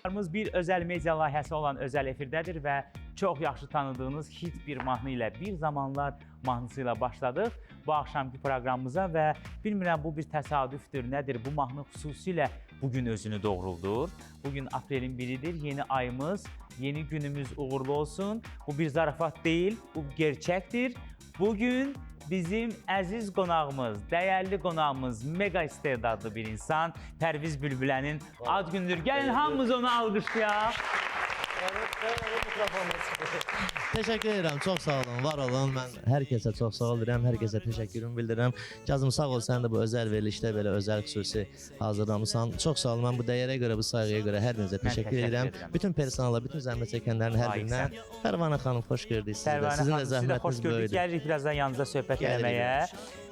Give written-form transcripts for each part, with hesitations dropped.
Bir özəl media layihəsi olan özəl efirdədir və çox yaxşı tanıdığınız hit bir mahnı ilə bir zamanlar mahnısı ilə başladıq bu axşamki proqramımıza və bilmirəm bu bir təsadüfdür, nədir? Bu mahnı xüsusilə bu gün özünü doğruldur. Bugün aprelin 1-idir, yeni ayımız, yeni günümüz uğurlu olsun. Bu bir zarafat deyil, bu gerçəkdir. Bugün bizim əziz qonağımız, dəyərli qonağımız, mega istedadlı bir insan Pərviz Bülbülənin ad günüdür. Gəlin hamımız onu alqışlayaq. Təşəkkür edirəm, çox sağ olun, var olun. Mən hər kəsə çox sağ ol deyirəm, hər kəsə təşəkkürümü bildirirəm. Kazım sağ ol, sən də bu özəl verilişdə belə özəl xüsusi hazırlamısan. Çox sağ ol, mən bu dəyərə görə, bu sayğıya görə hər birinizə Mən təşəkkür təşəkkür edirəm. edirəm. Bütün personala, bütün zəhmət çəkənlərin hər birinə. Layiqsən. Pərvanə xanım, xoş gördük sizi də. Pərvanə Sizin də xanım, sizi də xoş zəhmətiniz gördük. böyüdü. Gəlirik birazdan yanınıza söhbət Gəlirik. eləməyə.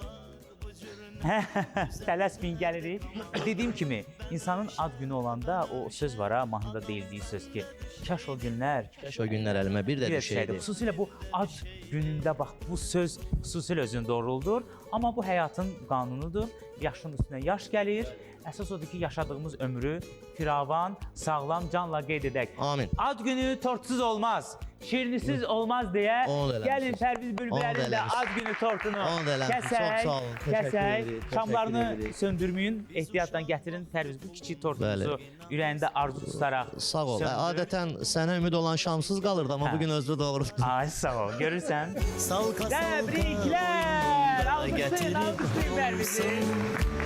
Tələsməyin, gəlirik. Dediyim kimi, insanın ad günü olanda o söz var ha, mahnıda deyildiyi söz ki, kaş o günlər Kaş o günlər əlimə bir də bir də düşəydi. düşəydi. Xüsusilə bu ad günündə bax bu söz xüsusilə özünü doğruldur. Amma bu həyatın qanunudur. Yaşın üstünə yaş gəlir. Əsas odur ki, yaşadığımız ömrü firavan, sağlam canla qeyd edək. Amin. Ad günü tortsuz olmaz, şirinisiz olmaz deyə Onu da eləmişsiniz. gəlin Pərviz Onu da Bülbülənin də eləmişsiniz. ad günü tortunu Onu da eləmişsiniz. kəsək, Çox sağ olun. Təşəkkür kəsək. edirik, təşəkkür Şamlarını edirik. söndürməyin, ehtiyatla gətirin. Pərviz bu kiçik tortunuzu ürəyində arzu tutaraq Sağ ol. söndür. Adətən sənə ümid olan şamsız qalırdı, amma Hə. bugün özünü doğrultdu. Ay sağ ol. Görürsən? Salka Təbriklər! Alqışlayın, Gətirib alqışlayın Pərvizi.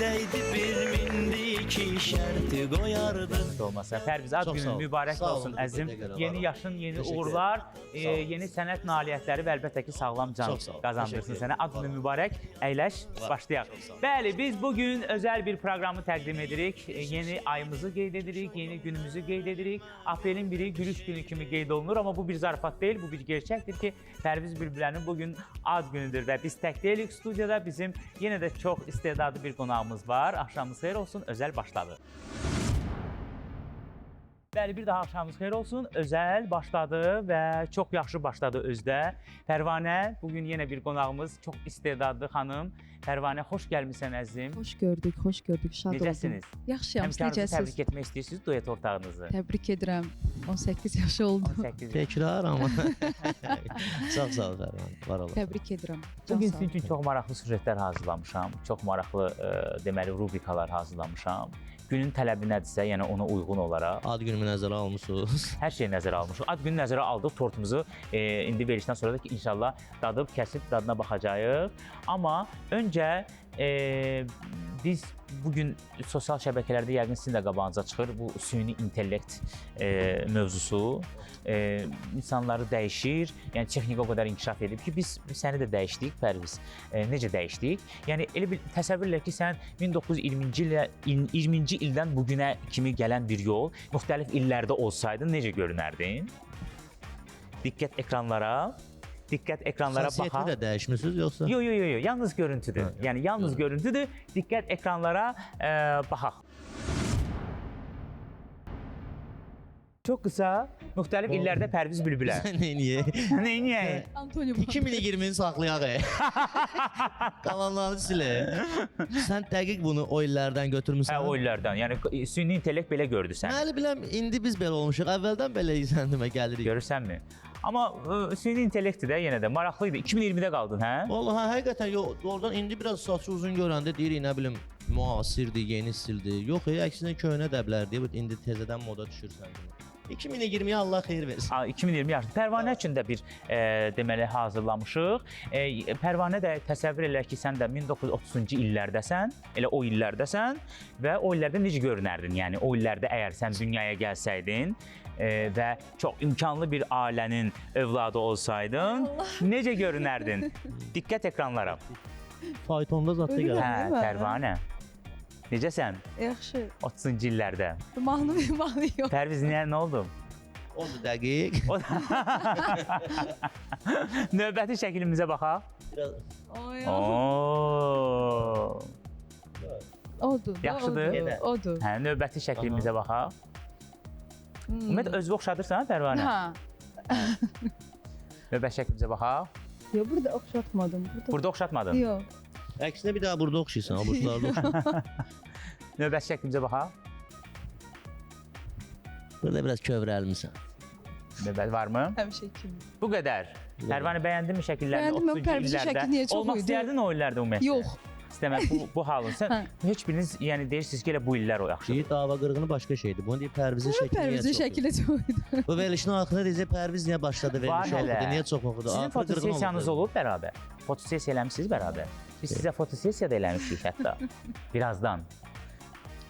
Değdi bir mindi iki şərti qoyardı. Olmasa Pərviz ad Çox sağ günün ol. mübarək Sağ olun, olsun bu əzizim. qədər görə Yeni var olun. yaşın, yeni Təşəkkür uğurlar, Sağ olun. yeni sənət nailiyyətləri və əlbəttə ki, sağlam can Çox sağ olun. qazandırsın Təşəkkür sənə. Ad edirəm. günün mübarək. Əyləş, Var. başlayaq. Çox sağ olun. Bəli, biz bu gün özəl bir proqramı təqdim edirik. Yeni ayımızı qeyd edirik, yeni günümüzü qeyd edirik. Aprelin 1-i gülüş günü kimi qeyd olunur, amma bu bir zarafat deyil, bu bir gerçəkdir ki, Pərviz Bülbülənin bu gün ad günüdür və biz tək deyilik studiyada. Bizim yenə də çox istedadlı bir qonağımız var. Axşamınız xeyir olsun, özəl başladı. Bəli, bir daha axşamınız xeyir olsun. Özəl başladı və çox yaxşı başladı özdə. Pərvanə, bu gün yenə bir qonağımız, çox istedadlı xanım. Pərvanə, xoş gəlmisən əzizim. Xoş gördük, xoş gördük, şad oldum. Necəsiniz? Yaxşıyam, siz Həmkarınızı necəsiniz? təbrik etmək istəyirsiniz, duet ortağınızı. Təbrik edirəm. 18 yaşı oldu. 18. Təkrar amma. Çox sağ ol Pərvanə. Var olun. Təbrik edirəm. Can Bugün sağ sizin olun. üçün çox maraqlı süjetlər hazırlamışam. Çox maraqlı deməli rubrikalar hazırlamışam. Günün tələbi nədirsə, yəni ona uyğun olaraq Ad günümü nəzərə almısınız. hər şeyi nəzərə almışıq. Ad günü nəzərə aldıq, tortumuzu indi verilişdən sonra da ki, inşallah dadıb kəsib dadına baxacağıq. Amma öncə biz bu gün sosial şəbəkələrdə yəqin sizin də qabağınıza çıxır bu süni intellekt mövzusu. İnsanları dəyişir. Yəni texnika o qədər inkişaf edib ki, biz səni də dəyişdik Pərviz. Necə dəyişdik? Yəni elə bir təsəvvür elə ki, sən 1920-ci ilə 20-ci ildən bu günə kimi gələn bir yol müxtəlif illərdə olsaydın necə görünərdin? Diqqət ekranlara. Diqqət ekranlara Xasiyyətini baxaq. də dəyişmisiniz yoxsa? Yo yo yo yo, yalnız görüntüdür. Hə, Yəni yalnız görüntüdür. Diqqət ekranlara baxaq. Çox qısa, müxtəlif illərdə Pərviz Bülbülə. Neyniyək? Neyniyək? Antonio Banderas. 2020-ni saxlayaq. Qalanları silək. Sən dəqiq bunu o illərdən götürmüsən. Hə, o illərdən. Yəni süni intellekt belə gördü səni. Mən elə biləm indi biz belə olmuşuq. Əvvəldən belə sən demə gəlirik. Görürsənmi? Amma süni intellektdir də yenə də maraqlı idi. 2020-də qaldın, hə? Vallahi hə, həqiqətən yox, oradan indi biraz saçı uzun görəndə deyirik nə bilim müasirdir, yeni stildir. Yox, əksinə köhnə dəblərdir. İndi təzədən moda düşürsən. 2020-yə Allah xeyir versin. 2020 yaşlı. Pərvanə üçün də bir deməli hazırlamışıq. Pərvanə də təsəvvür elə ki, sən də 1930-cu illərdəsən, elə o illərdəsən və o illərdə necə görünərdin? Yəni o illərdə əgər sən dünyaya gəlsəydin və çox imkanlı bir ailənin övladı olsaydın, necə görünərdin? Diqqət ekranlara. Faytonda zad da Ölürəm. gəlir. Hə, Değil mi? Pərvanə. Necəsən Yaxşı. 30-cu illərdə? Mahnı bir mahnı yox. Pərviz nə oldu? Oldu dəqiq. Növbəti şəklimizə baxaq. Biraz Oy. Oo. Odur. Yaxşıdır. Odur. Odur. Hə, növbəti şəklimizə baxaq. Ümumiyyətlə özünü oxşadırsan Pərvanə? Hə. Növbəti şəklimizə baxaq. Yox, burada oxşatmadım. Burada. Burada oxşatmadın. Yox. Əksinə bir daha burada oxşayırsan, o burçlarda oxşayırsan. Növbəti şəklimizə baxaq. Burada biraz kövrəlmisən. Bəli, varmı? Həmişə kimi. Bu qədər. Pərvanə bəyəndinmi şəkillərini Bəyəndim, mən 30-cu Pərvizin illərdə? şəkli niyə çox Olmaq uydu? istəyərdin o illərdə ümumiyyətlə? Yox. İstəməz bu halın. Sən Hə. heç biriniz yəni deyirsiniz ki, elə bu illər o yaxşıdır. Deyir dava qırğını başqa şeydir. Bunu deyir Pərvizin şəkli niyə Pərvizin çox şəkli çox uydu. Bu verilişin axırında deyəcək Pərviz niyə başladı Var verilişi hələ. oxudu, niyə çox oxudu? Sizin Axırı qırğın fotosessiyanız oldu. olub bərabər. Fotosessiya eləmisiniz bərabər. Biz sizə fotosessiya da eləmişik hətta. Birazdan.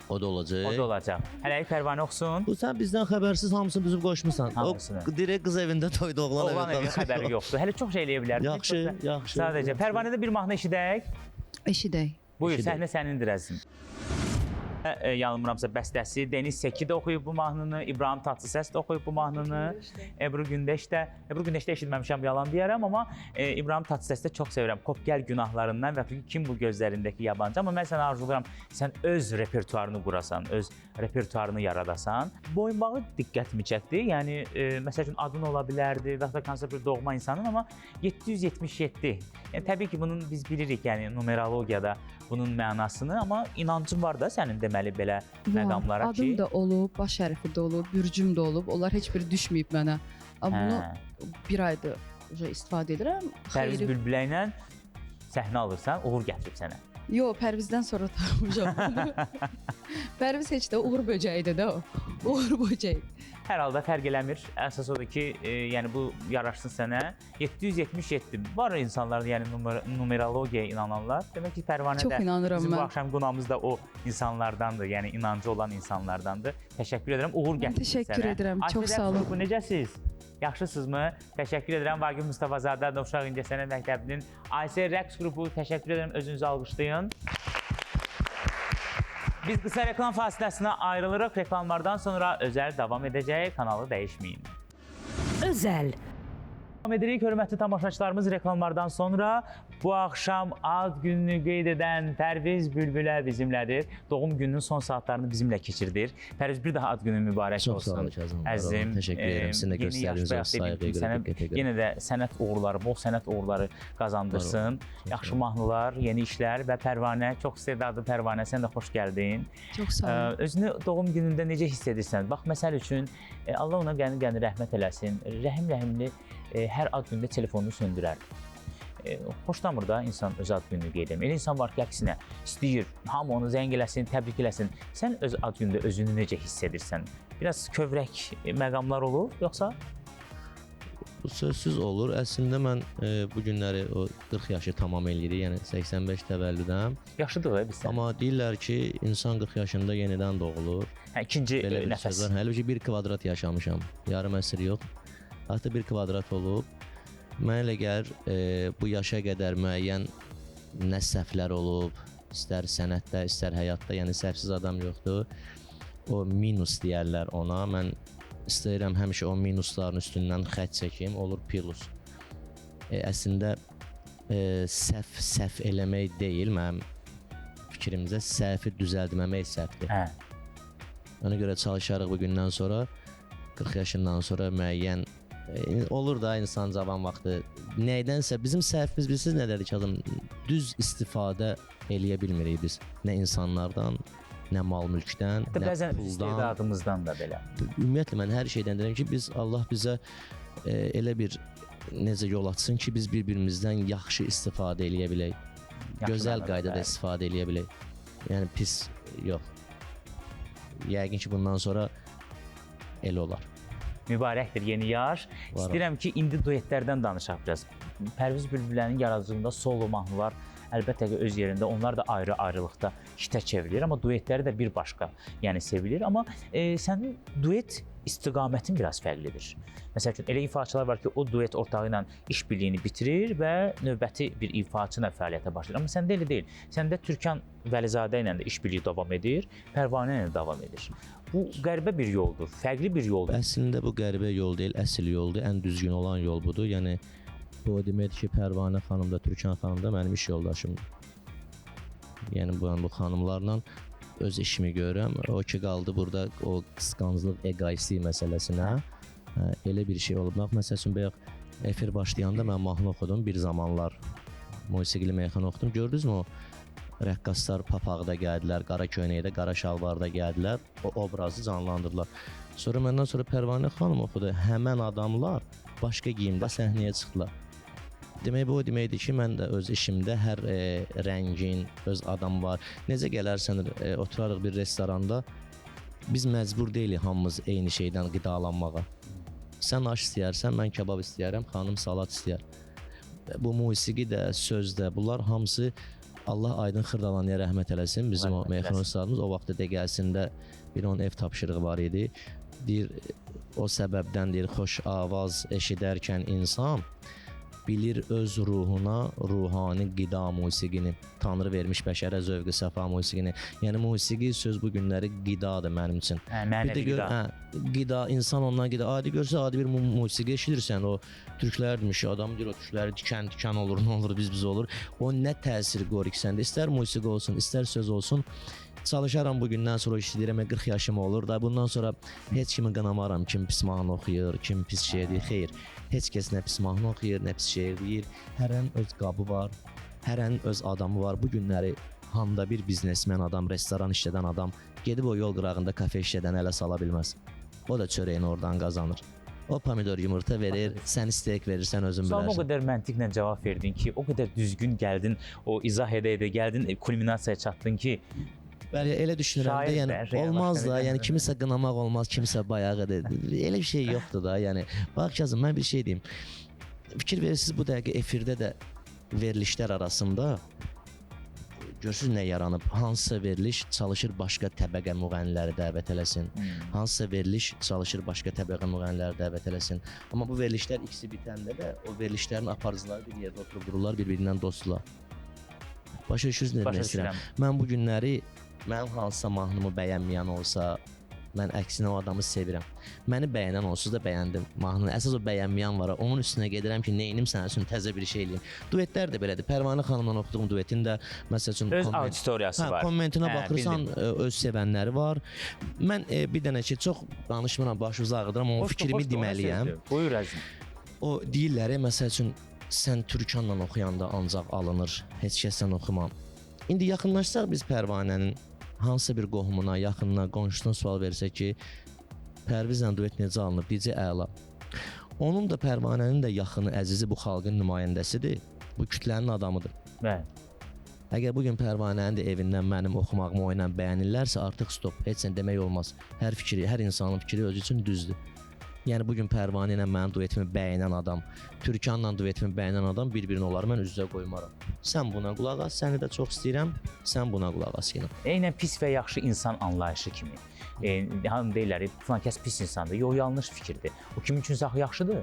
O da olacaq. O da olacaq. Hələlik Pərvanə oxusun. Bu sən bizdən xəbərsiz hamısını düzüb qoşmusan. Hamısını. O direkt qız evində toyda, oğlan, Oğlan evində. evinin xəbəri yoxdur. Hələ çox şey eləyə bilərdik. Yaxşı, yaxşı. Sadəcə Pərvanədə bir mahnı eşidək. Eşidək. Buyur, Eşidək. səhnə sənindir əzizim. Yanılmıramsa bəstəsi Deniz Seki də oxuyub bu mahnını, İbrahim Tatlıses də oxuyub bu mahnını, Ebru Gündeş də, Ebru Gündeş də eşitməmişəm, yalan deyərəm, amma İbrahim Tatlısesi də çox sevirəm. Kop gəl günahlarından və kim bu gözlərindəki yabancı. Amma mən sənə arzulayıram, sən öz repertuarını qurasan, öz repertuarını yaradasan. Boyunbağı diqqətimi çəkdi. Yəni məsəl üçün adın ola bilərdi və ya da hansısa bir doğma insanın, amma 777. Yəni təbii ki, bunun biz bilirik, yəni numerologiyada bunun mənasını, amma inancın var da sənin deməli belə məqamlara Adım ki. da olub, baş hərfi də olub, bürcüm də olub. Onlar heç biri düşməyib mənə. Amma bunu bir aydır istifadə edirəm. Pərviz Xeyri- Bülbülə ilə səhnə alırsan, uğur gətirib sənə. Yo, Pərvizdən sonra tapmışam bunu. Pərviz heç də uğur böcəyidir də o. Uğur böcəyi. Hər halda fərq eləmir. Əsas odur ki, yəni bu yaraşsın sənə. 777 var insanlar, yəni numerologiyaya inananlar. Demək ki, Pərvanə Çox də inanıram bizim bu mən. axşam qonağımız da o insanlardandır. Yəni inancı olan insanlardandır. Təşəkkür edirəm. Uğur Mən gətirsin təşəkkür sənə. edirəm. Çox Ayşə sağ olun. Rəqs qrupu necəsiz? Yaxşısınızmı? Təşəkkür edirəm Vaqif Mustafazadə Uşaq İncəsənət Məktəbinin Ayşə Rəqs qrupu. Təşəkkür edirəm. Özünüzü alqışlayın. Biz qısa reklam fasiləsinə ayrılırıq. Reklamlardan sonra özəl davam edəcək. Kanalı dəyişməyin. Özəl. Davam edirik, hörmətli tamaşaçılarımız, reklamlardan sonra bu axşam ad gününü qeyd edən Pərviz Bülbülə bizimlədir. Doğum gününün son saatlarını bizimlə keçirdir. Pərviz, bir daha ad günün mübarək Çox olsun. sağ olun Kazım. Var olun. Əzizim, Təşəkkür edirəm. Sizin də yeni yaş göstərdiyiniz o bayaq dediyim sayğıya kimi görə, sənə diqqətə görə. yenə də sənət uğurları, bol sənət uğurları qazandırsın. Çox Yaxşı sağ olun. mahnılar, yeni işlər və Pərvanə, çox istedadlı Pərvanə, sən də xoş gəldin. Çox sağ olun. Özünü doğum günündə necə hiss edirsən? Bax, məsəl üçün, Allah ona qəni-qəni rəhmət eləsin. Rəhim-rəhimli hər ad günündə telefonunu söndürərdi. Xoşlamır da insan öz ad gününü qeyd etmək. Elə insan var ki, əksinə istəyir, hamı onu zəng eləsin, təbrik eləsin. Sən öz ad günündə özünü necə hiss edirsən? Biraz kövrək məqamlar olur, yoxsa? Bu sözsüz olur. Əslində mən bu günləri o 40 yaşı tamam eləyirik. Yəni 85 təvəllüdəm. Yaşıdıq biz sən. Amma deyirlər ki, insan 40 yaşında yenidən doğulur. Hə, ikinci Belə bir nəfəs. söz var. Hələ ki bir kvadrat yaşamışam. Yarım əsr yox. Artıq bir kvadrat olub. Mənə elə gəlir, bu yaşa qədər müəyyən nə səhvlər olub, istər sənətdə, istər həyatda, yəni səhvsiz adam yoxdur. O minus deyərlər ona. Mən istəyirəm həmişə o minusların üstündən xətt çəkim, olur plus. Əslində səhv eləmək deyil mənim fikrimcə, səhvi düzəltməmək səhvdir. Hə. Ona görə çalışarıq bu gündən sonra 40 yaşından sonra müəyyən olur da insan cavan vaxtı nədənsə bizim səhvimiz bilirsiniz nədədir Kazım? Düz istifadə eləyə bilmirik biz. Nə insanlardan, nə mal mülkdən, Hətta nə bəzən öz puldan. istedadımızdan da belə. Ümumiyyətlə mən hər şeydən deyirəm ki, biz Allah bizə elə bir necə yol açsın ki, biz bir-birimizdən yaxşı istifadə eləyə bilək. Yaxşı Gözəl mənada, qaydada bəli. istifadə eləyə bilək. Yəni pis yox. Yəqin ki, bundan sonra elə olar. Mübarəkdir yeni yaş. Var İstəyirəm ki, indi duetlərdən danışaq biraz. Pərviz Bülbülənin yaradıcılığında solo mahnılar əlbəttə ki, öz yerində, onlar da ayrı-ayrılıqda hitə çevrilir, amma duetləri də bir başqa, yəni sevilir. Amma sənin duet istiqamətin biraz fərqlidir. Məsəl üçün, elə ifaçılar var ki, o duet ortağı ilə işbirliyini bitirir və növbəti bir ifaçı ilə fəaliyyətə başlayır. Amma səndə elə deyil. Səndə Türkan Vəlizadə ilə də işbirliyi davam edir, Pərvanə ilə də davam edir. Bu qəribə bir yoldur, fərqli bir yoldur. Əslində bu qəribə yol deyil, əsl yoldur. Ən düzgün olan yol budur. Yəni bu o deməkdir ki, Pərvanə xanım da, Türkan xanım da mənim iş yoldaşımdır. Yəni bu xanımlarla öz işimi görürəm. O ki qaldı burada o qısqanclıq, egoistlik məsələsinə. Hə, elə bir şey olub. Bax, məsəl üçün bayaq efir başlayanda mən mahnı oxudum bir zamanlar. Musiqili meyxana oxudum. Gördünüzmü o Rəqqaslar papaqda gəldilər, qara köynəkdə, qara şalvarda gəldilər. O obrazı canlandırdılar. Sonra məndən sonra Pərvanə xanım oxudu. Həmən adamlar başqa geyimdə səhnəyə çıxdılar. Demək bu o deməkdir ki, mən də öz işimdə hər rəngin öz adamı var. Necə gələrsən, oturarıq bir restoranda, biz məcbur deyilik hamımız eyni şeydən qidalanmağa. Sən aş istəyərsən, mən kebab istəyərəm, xanım salat istəyər. Bu musiqi də, söz də, bunlar hamısı Allah Aydın Xırdalanıya rəhmət eləsin. Bizim o meyxana ustadımız o vaxtda dəqəsində bir onun ev tapşırığı var idi. Deyir, o səbəbdən deyir, xoş avaz eşidərkən insan bilir öz ruhuna ruhani qida musiqini. Tanrı vermiş bəşərə zövqü səfa musiqini. Yəni musiqi söz bu günləri qidadır mənim üçün. Hə, mənəvi qida. Hə, qida, insan ondan qida. Adi görsə adi bir musiqi eşidirsən, o türklər demiş, adam deyir o türkləri tikan-tikan olur, nə olur, biz olur. O nə təsir qoyur ki səndə, istər musiqi olsun, istər söz olsun. Çalışaram bu gündən sonra işləyirəm, 40 yaşım olur da bundan sonra heç kimi qınamaram, kim pis mahnı oxuyur, kim pis şey deyir. Xeyr, heç kəs nə pis mahnı oxuyur, nə pis şeir deyir. Hərənin öz qabı var, hərənin öz adamı var. Bu günləri handa bir biznesmen adam, restoran işlədən adam gedib o yol qırağında kafe işlədən ələ sala bilməz. O da çörəyini oradan qazanır. O pomidor yumurta verir, sən steak verirsən, özün Sualıma o bilərsən. qədər məntiqlə cavab verdin ki, o qədər düzgün gəldin, o izah edə-edə gəldin, kulminasiyaya çatdın ki, Bəli, elə düşünürəm də, yəni olmaz da, yəni kimisə qınamaq olmaz, kimisə bayağı da. Elə bir şey yoxdur da, yəni. Bax Kazım, mən bir şey deyim. Fikir verirsiniz bu dəqiqə efirdə də verilişlər arasında görürsüz nə yaranıb. Hansısa veriliş çalışır başqa təbəqə müğənniləri dəvət eləsin. Hansısa veriliş çalışır başqa təbəqə müğənniləri dəvət eləsin. Amma bu verilişlər ikisi bitəndə də o verilişlərin aparıcıları bir yerdə oturub dururlar, bir-birindən dostdular. Başa düşürsünüz nə demək istəyirəm? Mən bu günləri mənim hansısa mahnımı bəyənməyən olsa, mən əksinə o adamı sevirəm. Məni bəyənən onsuz da bəyəndim mahnını. Əsas o bəyənməyən var. Onun üstünə gedirəm ki, neynim sənin üçün təzə bir şey eləyim. Duetlər də belədir. Pərvanə xanımla oxuduğum duetin də məsəl üçün öz auditoriyası var. Kommentinə baxırsan, öz sevənləri var. Mən bir dənə ki, çox danışmıram, başınızı ağrıdıram, amma fikrimi deməliyəm. Buyur əzizim. O deyirlər, məsəl üçün sən Türkanla oxuyanda ancaq alınır, heç kəsdən oxuma. İndi yaxınlaşsaq biz Pərvanənin hansısa bir qohumuna, yaxınına, qonşusuna sual versək ki, Pərvizlə duet necə alınıb, deyəcək əla. Onun da Pərvanənin də yaxını, əzizi bu xalqın nümayəndəsidir. Bu kütlənin adamıdır. Bəli. Əgər bugün Pərvanənin də evindən mənim oxumağımı o ilə bəyənirlərsə, artıq stop. Heç nə demək olmaz. Hər fikri, hər insanın fikri özü üçün düzdür. Yəni bugün Pərvanə ilə mənim duetimi bəyənən adam, Türkanla duetimi bəyənən adam bir-birini onları mən üz-üzə qoymaram. Sən buna qulaq as, səni də çox istəyirəm, sən buna qulaq as yenə. Eynən pis və yaxşı insan anlayışı kimi. Hanım deyirlər, filan kəs pis insandır. Yox, yanlış fikirdir. O kimin üçünsə axı yaxşıdır.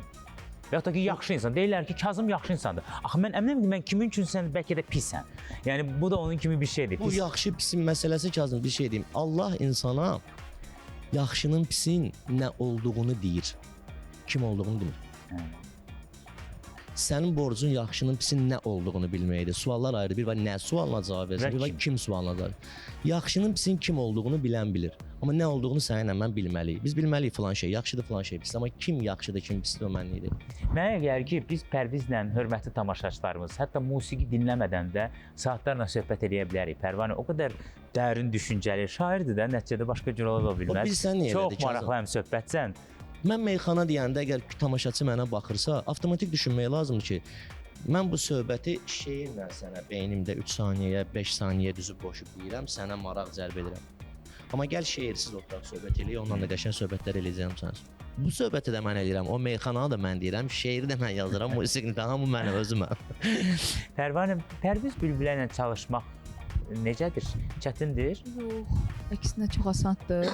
Və yaxud da ki, yaxşı insan. Deyirlər ki, Kazım yaxşı insandır. Axı mən əminəm ki, mən kimin üçünsə bəlkə də pisəm. Yəni bu da onun kimi bir şeydir. Bu yaxşı pisin məsələsi Kazım, bir şey deyim. Allah insana yaxşının pisin nə olduğunu deyir, kim olduğunu demir. Sənin borcun yaxşının pisin nə olduğunu bilməkdir. Suallar ayrı. Bir var nə sualına cavab versin, bir var kim sualına cavab versin. Yaxşının pisin kim olduğunu bilən bilir. Amma nə olduğunu səninlə mən bilməliyik. Biz bilməliyik filan şey yaxşıdır, filan şey pisdir. Amma kim yaxşıdır, kim pisdir o mənlikdir. Mənə gəlir ki, biz Pərvizlə hörmətli tamaşaçılarımız, hətta musiqi dinləmədən də saatlarla söhbət eləyə bilərik. Pərvanə o qədər dərin düşüncəli şairdir də, nəticədə başqa cür ola bilməz. O bilsən niyə Çox elədi, maraqlı həm söhbətsən. Mən meyxana deyəndə əgər tamaşaçı mənə baxırsa, avtomatik düşünmək lazımdır ki, mən bu söhbəti şeirlə sənə beynimdə 3 saniyəyə, 5 saniyəyə düzüb qoşub deyirəm, sənə maraq cəlb edirəm. Amma gəl şeirsiz oturaq söhbət eləyək, ondan da qəşəng söhbətlər eləyəcəyəm sənə. Bu söhbəti də mən eləyirəm, o meyxananı da mən deyirəm, şeiri də mən yazıram, musiqini də hamı mənə özümə. Pərvanə, Pərviz Bülbülə ilə çalışmaq necədir? Çətindir? Yox, əksinə çox asandır.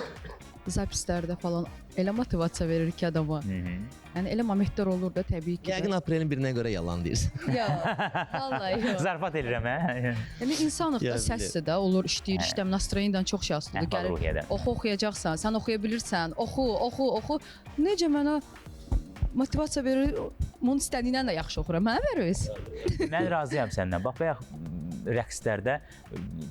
Zapislərdə falan elə motivasiya verir ki adama. Yəni elə momentlər olur da təbii ki. Yəqin aprelin birinə görə yalan deyirsən. Yox, vallahi yox. Zarafat eləyirəm, hə? Yəni insanıq da səsdir də, olur, işləyir, işləm, nastroyenindən çox şey asılıdır. Gəlir, oxu oxuyacaqsan, sən oxuya bilirsən, oxu, oxu, oxu. Necə mənə motivasiya verir, bunun istədiyindən də yaxşı oxuram, hə Pərviz? Mən razıyam səndən. Bax, bayaq rəqslərdə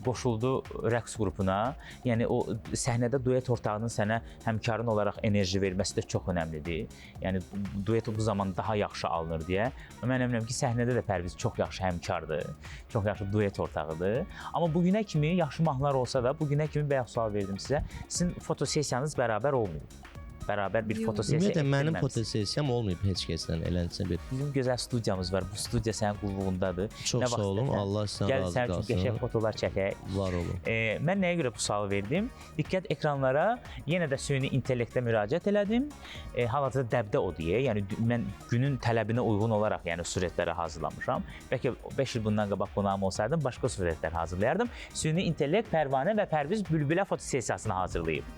qoşuldu rəqs qrupuna. Yəni o səhnədə duet ortağının sənə həmkarın olaraq enerji verməsi də çox önəmlidir. Yəni duet bu zaman daha yaxşı alınır deyə. Mən əminəm ki, səhnədə də Pərviz çox yaxşı həmkardır, çox yaxşı duet ortağıdır. Amma bu günə kimi yaxşı mahnılar olsa da, bu günə kimi bayaq sual verdim sizə, sizin fotosessiyanız bərabər olmayıb. Bərabər bir fotosessiya Ümumiyyətlə mənim fotosessiyam olmayıb heç kəslə, elənsə bir. Bizim gözəl studiyamız var. Bu studiya sənin qulluğundadır. Çox sağ olun. Allah sizdən razı qalsın. Gəl sənin üçün qəşəng fotolar çəkək. Var olun. Mən nəyə görə bu sualı verdim? Diqqət ekranlara, yenə də süni intellektə müraciət elədim. Hal-hazırda dəbdə o deyə, yəni mən günün tələbinə uyğun olaraq, yəni surətləri hazırlamışam. Bəlkə 5 il bundan qabaq qonağım olsaydım, başqa surətlər hazırlayardım. Süni intellekt Pərvanə və Pərviz Bülbülə fotosessiyasını hazırlayıb.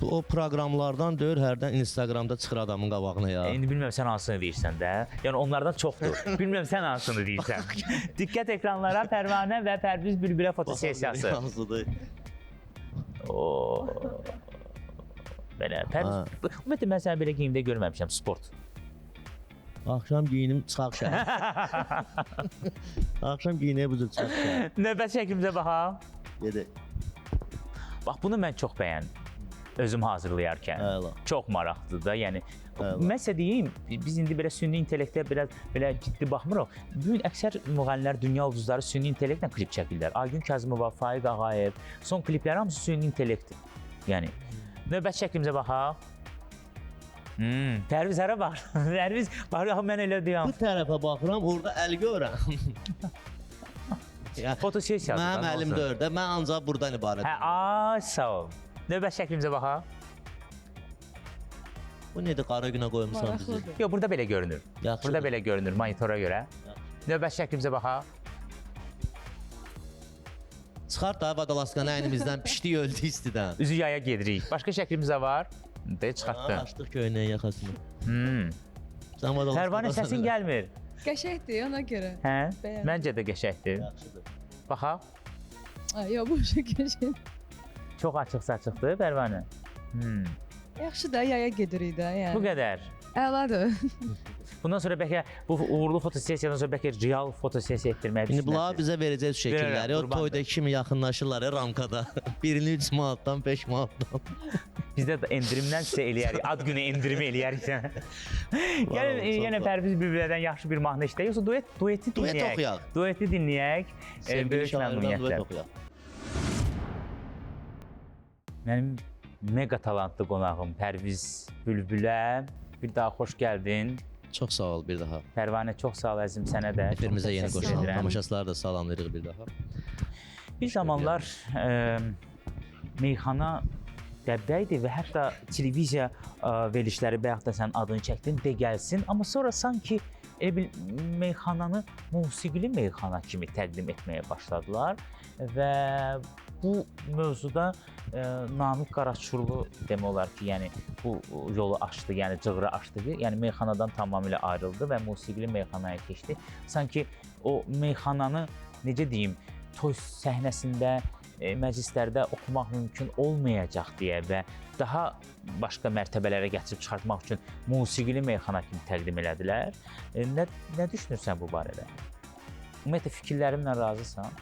O proqramlardan deyir, hərdən Instagramda çıxır adamın qabağına ya. İndi bilmirəm sən hansını deyirsən də. Yəni onlardan çoxdur. Bilmirəm sən hansını deyirsən. Diqqət ekranlara, Pərvanə və Pərviz Bülbülə fotosessiyası. Hansıdır? O. Belə Pərviz. Ümumiyyətlə mən səni belə geyimdə görməmişəm, sport. Axşam geyinim çıxaq şəhər. Axşam geyinəyə bu cür çıxaq şəhər. Növbəti şəklimizə baxaq. Gedək. Bax bunu mən çox bəyəndim. Özüm hazırlayarkən. Əla. Çox maraqlıdır da. Yəni mən sizə deyim, biz indi belə süni intellektə biraz belə ciddi baxmırıq. Bu gün əksər müğənnilər, dünya ulduzları süni intellektlə klip çəkirlər. Aygün Kazımova, Faiq Ağayev, son klipləri hamısı süni intellektdir. Yəni növbəti şəklimizə baxaq. Pərviz hara bax? Pərviz, bax mən elə deyəm. Bu tərəfə baxıram, orada əl görürəm. Fotosessiyadır. Mənim əlim deyir də, mən ancaq burdan ibarətəm. Hə, ay sağ ol. Növbəti şəklimizə baxaq. Bu nədir, qara günə qoymusan bizi? Yox, burada belə görünür. Yaxşıdır. Burada belə görünür monitora görə. Növbəti şəklimizə baxaq. Çıxart da vadalaskanı əynimizdən, pişdik, öldü istidən. Üzü yaya gedirik. Başqa şəklimiz də var. De, çıxartdı. Açdıq köynəyin yaxasını. Sən vadalaskanı. Pərvanə, səsin gəlmir. Qəşəngdir ona görə. Hə? Məncə də qəşəngdir. Yaxşıdır. Baxaq. Yox, bu qəşəngdir. Çox açıq-saçıqdır Pərvanə. Yaxşı da yaya gedirik də, yəni. Bu qədər. Əladır. Bundan sonra bəlkə bu uğurlu fotosessiyadan sonra bəlkə real fotosessiya etdirməyi İndi bunlar düşünərsiniz. bizə verəcək şəkilləri. O toydakı kimi yaxınlaşırlar ramkada. Birini 3 manatdan, 5 manatdan. Bizdə də endirimdən sizə eləyərik. Ad günü endirimi eləyərik sənə. Gəlin, yenə Pərviz Bülbülədən yaxşı bir mahnı işləyək. Yoxsa dueti dinləyək. Duet oxuyaq. Dueti dinləyək. Sevgili şairdən duet oxuyaq. Mənim mega talantlı qonağım Pərviz Bülbülə. Bir daha xoş gəldin. Çox sağ ol bir daha. Pərvanə, çox sağ ol əzizim, sənə də. Efirimizə yeni qoşulan tamaşaçıları da salamlayırıq bir daha. Bir zamanlar meyxana dəbdə idi və hətta televiziya verilişləri, bayaq da sən adını çəkdin, de gəlsin. Amma sonra sanki elə bil meyxananı musiqili meyxana kimi təqdim etməyə başladılar və bu mövzuda Namiq Qaraçurlu demək olar ki, yəni bu yolu açdı, yəni cığırı açdı ki, yəni meyxanadan tamamilə ayrıldı və musiqili meyxanaya keçdi. Sanki o meyxananı, necə deyim, toy səhnəsində, məclislərdə oxumaq mümkün olmayacaq deyə və daha başqa mərtəbələrə gətirib çıxartmaq üçün musiqili meyxana kimi təqdim elədilər. Nə düşünürsən bu barədə? Ümumiyyətlə, fikirlərimlə razısan?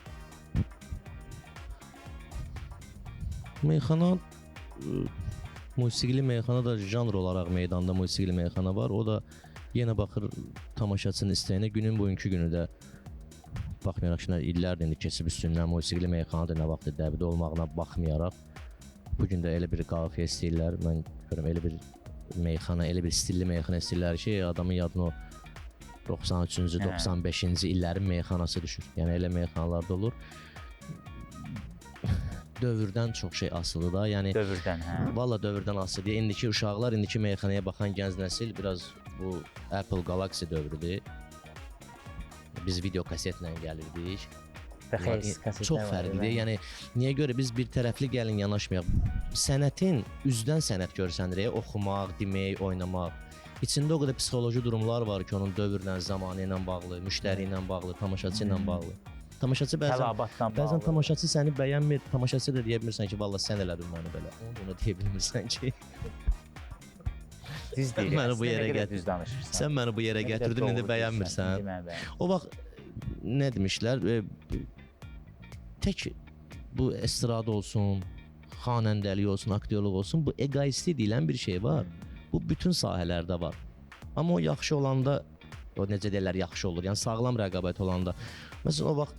Meyxana, musiqili meyxana da janr olaraq meydanda musiqili meyxana var. O da yenə baxır tamaşaçının istəyinə. Günün bugünkü günü də baxmayaraq ki, illərdir indi keçib üstündən musiqili meyxana da nə vaxt dəbdə olmağına baxmayaraq bu gün də elə bir qafiyə istəyirlər. Mən görürəm elə bir meyxana, elə bir stilli meyxana istəyirlər ki, adamın yadına o 93-cü, 95-ci illərin meyxanası düşür. Yəni elə meyxanalarda olur. Dövrdən çox şey asılıdır da. Yəni dövrdən, hə. Valla dövrdən asılıdır. İndiki uşaqlar, indiki meyxanaya baxan gənc nəsil biraz bu Apple Galaxy dövrüdür. Biz video kasetlə gəlirdik. Çox fərqlidir. Yəni niyə görə biz bir tərəfli gəlin yanaşmayaq? Sənətin üzdən sənət görsənir, oxumaq, demək, oynamaq. İçində o qədər psixoloji durumlar var ki, onun dövrlə, zamanı ilə bağlı, müştəri ilə bağlı, tamaşaçı ilə bağlı. Tamaşaçı bəzən tamaşaçı səni bəyənmir, tamaşaçı da deyə bilmirsən ki, vallah sən elədin məni belə. Onu da ona deyə bilmirsən ki. Düz deyir. Məni bu yerə gətirdin. Düz danışırsan. Sən məni bu yerə gətirdin, indi bəyənmirsən. O vaxt Nə demişlər? Tək bu estrada olsun, xanəndəlik olsun, aktyorluq olsun, bu egoistlik deyilən bir şey var. Bu bütün sahələrdə var. Amma o yaxşı olanda, o necə deyirlər, yaxşı olur. Yəni sağlam rəqabət olanda. Məsələn, o vaxt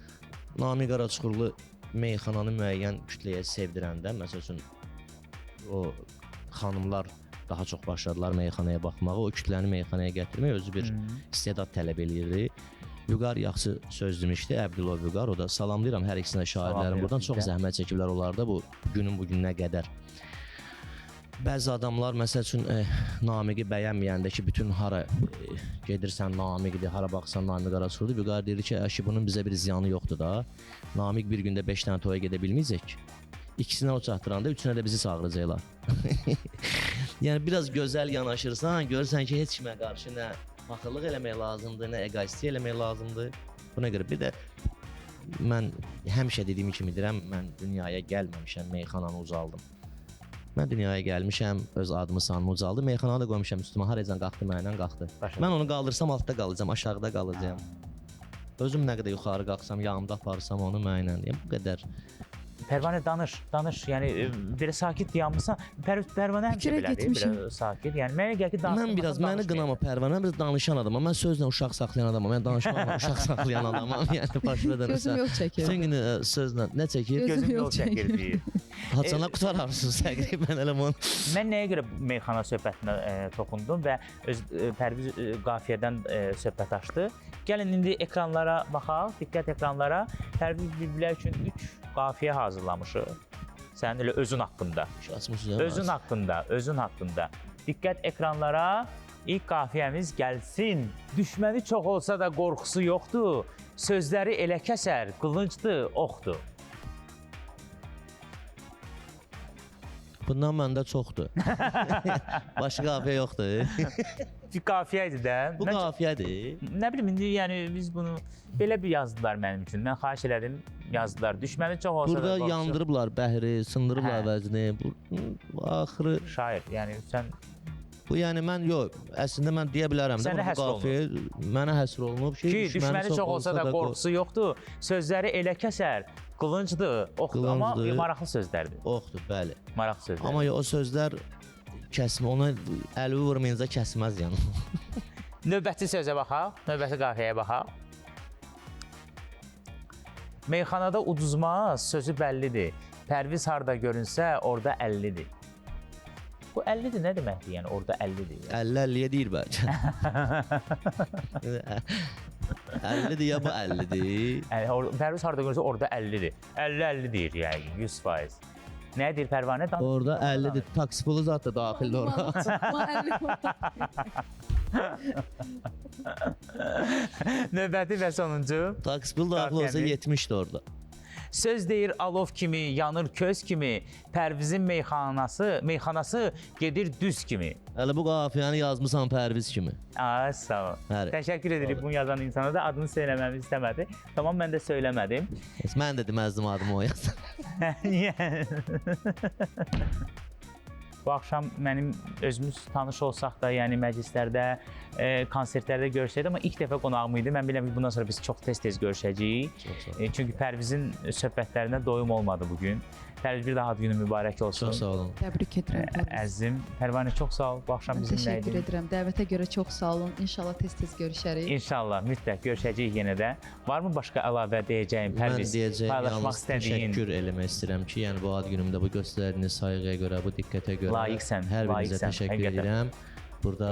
Namiq Qaraçuxurlu meyxananı müəyyən kütləyə sevdirəndə, məsəl üçün o xanımlar daha çox başladılar meyxanaya baxmağa. O kütləni meyxanaya gətirmək özü bir istedad tələb eləyirdi. Vüqar yaxşı söz demişdi, Əbdülov Vüqar. O da salamlayıram hər ikisinə, şairlərim. Buradan çox zəhmət çəkiblər onlar da bu günün bu gününə qədər. Bəzi adamlar məsəl üçün Namiqi bəyənməyəndə ki, bütün hara gedirsən Namiqdir, hara baxsan Namiq Qaraçuxurdur. Vüqar deyir ki, əşi bunun bizə bir ziyanı yoxdur da. Namiq bir gündə 5 dənə toya gedə bilməyəcək ki. İkisinə o çatdıranda üçünə də bizi çağıracaqlar. Yəni biraz gözəl yanaşırsan, görürsən ki, heç kimə qarşı nə paxıllıq eləmək lazımdır, nə egoistlik eləmək lazımdır. Buna görə bir də mən həmişə dediyim kimi deyirəm, mən dünyaya gəlməmişəm, meyxananı ucaldım. Mən dünyaya gəlmişəm, öz adımı sanımı ucaldım, meyxananı da qoymuşam üstümə, haracan qalxdı, mənlə qalxdı. Mən onu qaldırsam altda qalacağam, aşağıda qalacağam. Özüm nə qədər yuxarı qalxsam, yanımda aparsam onu mənlə. Yəni bu qədər. Pərvanə danış, danış. Yəni belə sakit dayanmısan. Pərvanə həmişə belədir, belə sakit. Yəni mənə gəlir ki, danışmasa. Mən biraz məni qınama Pərvanə, mən biraz danışan adamam. Mən sözlə uşaq saxlayan adamam. Mən danışmaqla uşaq saxlayan adamam. Yəni başına dönürsən. Gözüm yol çəkir. Bütün günü sözlə nə çəkir? Gözüm yol çəkir deyir. Haçana qutararsınız təqribən elə bunu. Mən nəyə görə meyxana söhbətinə toxundum və öz Pərviz qafiyədən söhbət açdı. Gəlin indi ekranlara baxaq, diqqət ekranlara. Pərviz Bülbülər üçün 3 qafiyə hazırlamışıq. Sənin elə özün haqqında. Özün haqqında, özün haqqında. Diqqət ekranlara. İlk qafiyəmiz gəlsin. Düşməni çox olsa da qorxusu yoxdur. Sözləri elə kəsər, qılıncdır, oxdur. Bundan məndə çoxdur. Başqa qafiyə yoxdur. Bir qafiyə idi də. Bu qafiyədir. Nə bilim, indi yəni biz bunu belə bir yazdılar mənim üçün. Mən xahiş elədim, yazdılar. Düşməni çox olsa da burada yandırıblar bəhri, sındırıblar vəzni. Axırı şair, yəni sən bu yəni mən yox, əslində mən deyə bilərəm də bu qafiyə mənə həsr olunub ki, düşməni çox olsa da qorxusu yoxdur. Sözləri elə kəsər, qılıncdır, oxdur, amma maraqlı sözlərdir. Oxdur, bəli. Maraqlı sözlər. Amma o sözlər kəsmə, ona əli vurmayınca kəsməz yəni. Növbəti sözə baxaq, növbəti qafiyəyə baxaq. Meyxanada uduzmaz sözü bəllidir. Pərviz harda görünsə, orada 50-dir. Bu 50-dir nə deməkdir? Yəni orada 50-dir. 50-50-yə deyir bəlkə. 50-dir ya bu 50-dir. Pərviz harda görünsə, orada 50-dir. 50-50 deyir yəqin, 100%. Nə deyir Pərvanə? Orada 50-dir. Taksi pulu zat da daxildir ora. Növbəti və sonuncu. Taksi pulu daxil olsa 70-dir orada. Söz deyir alov kimi, yanır köz kimi, Pərvizin meyxanası gedir düz kimi. Hələ bu qafiyəni yazmısan Pərviz kimi. Ay, sağ ol. Təşəkkür edirik bunu yazan insana da, adını söyləməmi istəmədi. Tamam, mən də söyləmədim. Mən də deməzdim adımı o yazan. Niyə? Bu axşam mənim özümüz tanış olsaq da, yəni məclislərdə, konsertlərdə görüşsəydi, amma ilk dəfə qonağım idi. Mən bilirəm ki, bundan sonra biz çox tez-tez görüşəcəyik. Çünki Pərvizin söhbətlərinə doyum olmadı bugün. Pərviz, bir daha ad günü mübarək olsun. Çox sağ olun. Təbrik edirəm. Əzizim. Pərvanə, çox sağ ol. Bu axşam bizimlə idin. Təşəkkür edirəm. Dəvətə görə çox sağ olun. İnşallah tez-tez görüşərik. İnşallah, mütləq görüşəcəyik yenə də. Varmı başqa əlavə deyəcəyim, Pərviz? Mən deyəcəyim, paylaşmaq istədiyin? Təşəkkür eləmək istəyirəm ki, yəni bu ad günümdə bu göstərdiyiniz sayğıya görə, bu diqqətə görə layiqsən, hər birinizə təşəkkür edirəm. Burada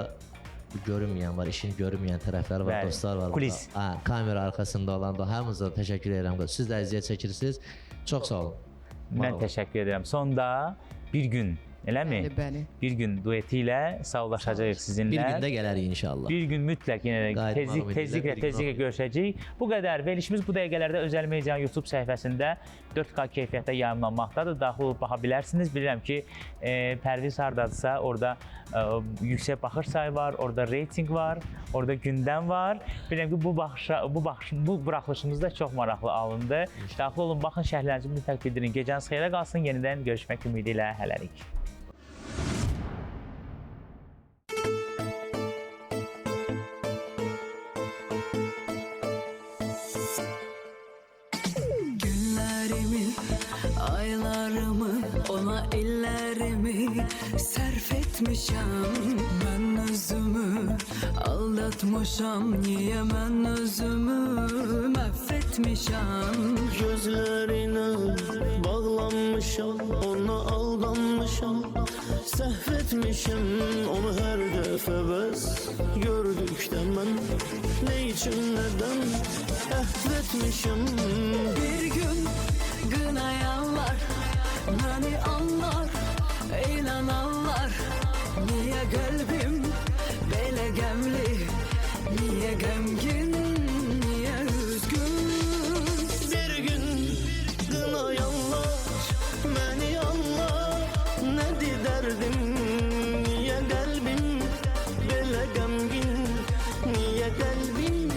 görünməyən var, işin görünməyən tərəfləri var, dostlar var. Kulis. Kamera arxasında olan da hamınıza təşəkkür edirəm. Siz də əziyyət çəkirsiniz. Çox sağ olun. Mən təşəkkür edirəm. Sonda bir gün, eləmi? Bəli, bəli. Bir gün dueti ilə sağollaşacağıq sizinlə. Bir gündə gələrik inşallah. Bir gün mütləq yenə də tezliklə görüşəcəyik. Bu qədər. Verilişimiz bu dəqiqələrdə Özəl Medianın YouTube səhifəsində 4K keyfiyyətdə yayımlanmaqdadır. Daxil olub baxa bilərsiniz. Bilirəm ki, Pərviz hardadırsa, orada yüksək baxış sayı var, orada reyting var, orada gündəm var. Bilirəm ki, bu buraxılışımız da çox maraqlı alındı. Daxil olun, baxın, şərhlərinizi mütləq bildirin. Gecəniz xeyrə qalsın. Yenidən görüşmək ümidi ilə hələlik. Ona illərimi sərf etmişəm. Mən özümü aldatmışam, niyə mən özümü məhv etmişəm? Gözlerine bağlanmışam, ona aldanmışam, səhv etmişim onu hər dəfə bəs gördükdə mən nə üçün nədən əhv etmişim. Bir gün qınayanlar məni anlar, inananlar. Niyə qəlbim belə qəmli, niyə qəmgin, niyə üzgün? Bir gün qınayanlar məni anlar, nədir dərdim, niyə qəlbim belə qəmgin, niyə qəlbim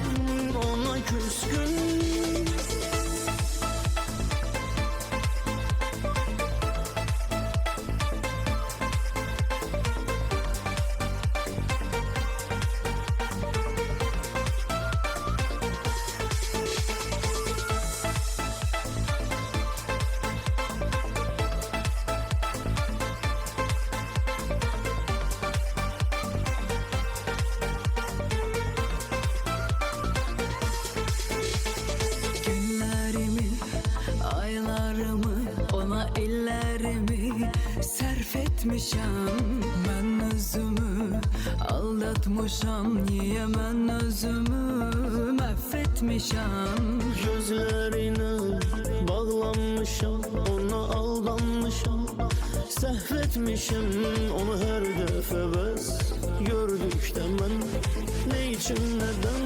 ona küskün? Günlərimi, aylarımı, ona illərimi sərf etmişəm. Mən özümü aldatmışam, niyə mən özümü məhv etmişəm? Gözlerine bağlanmışam, ona aldanmışam, səhv etmişim onu hər dəfə bəs gördükdə mən nə üçün nədən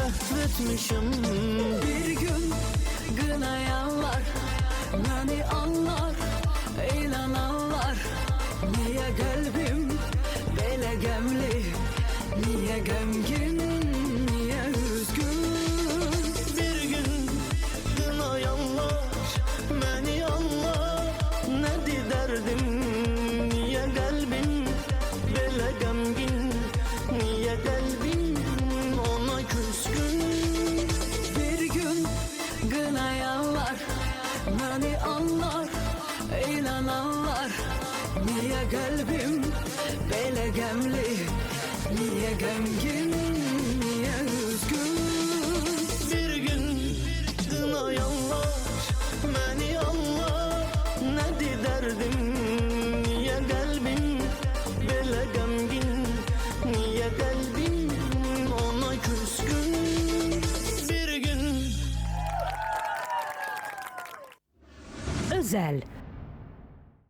əhv etmişim. Bir gün qınayanlar məni anlar, inananlar. Niyə qəlbim belə qəmli, niyə qəmgin, niyə üzgün? Bir gün qınayanlar məni anlar, nədir dərdim, niyə qəlbim belə qəmgin, niyə qəlbim ona küskün? Bir gün qınayanlar məni anlar, inananlar. Niyə qəlbim belə qəmli, niyə qəmgin, niyə üzgün? Bir gün qınayanlar məni anlar, nədir dərdim, niyə qəlbim belə qəmgin, niyə qəlbim ona küskün? Bir gün Özəl.